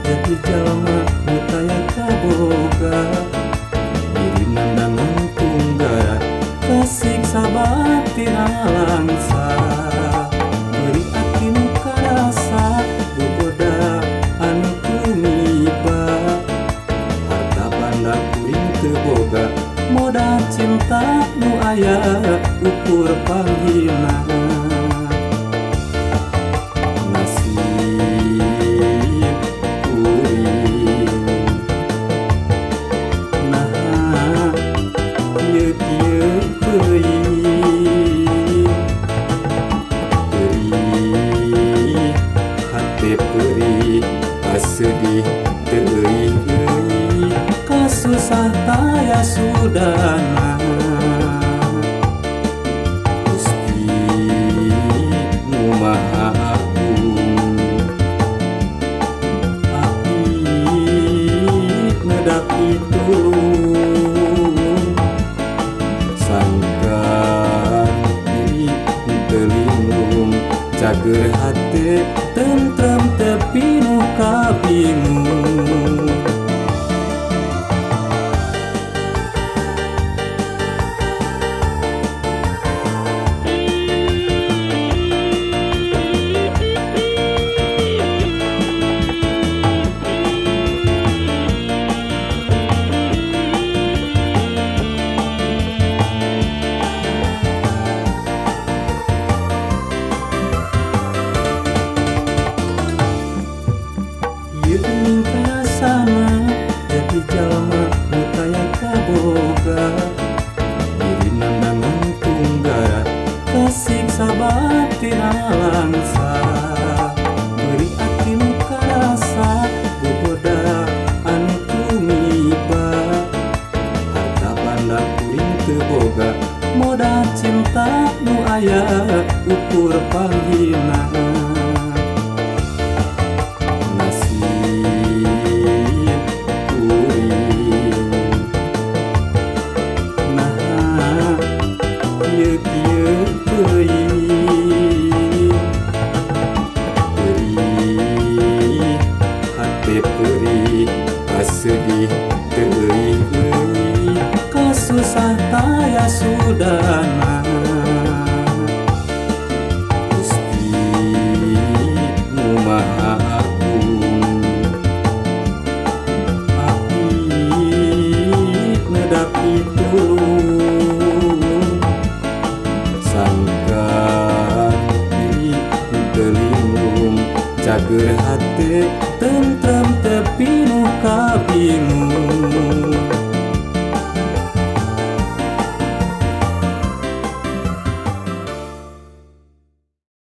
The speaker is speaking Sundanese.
Jadi jalma nu taya kaboga diri nandangan tunggara kasiksa batin alangsa beri ati nu karasa gogoda anu tumiba harta banda kuring teu boga modal cinta nu aya ukur panghina. Sedih teuing kasusah taya sudana Gusti nu Maha Agung abdi nedak pitulung sangkan diri teu linglung cager hate tentrem teu pinuh kabingung. Jadi jalma nu taya kaboga diri nandangan tunggara kasiksa batin alangsa beri ati nu karasa gogoda anu tumiba harta banda kuring teu boga modal cinta nu aya ukur panghina. Sedih teuing kasusah taya sudana Gusti nu Maha Agung abdi nedak pitulung sangkan diri teu linglung cager hate tentrem teu pinuh kabingung.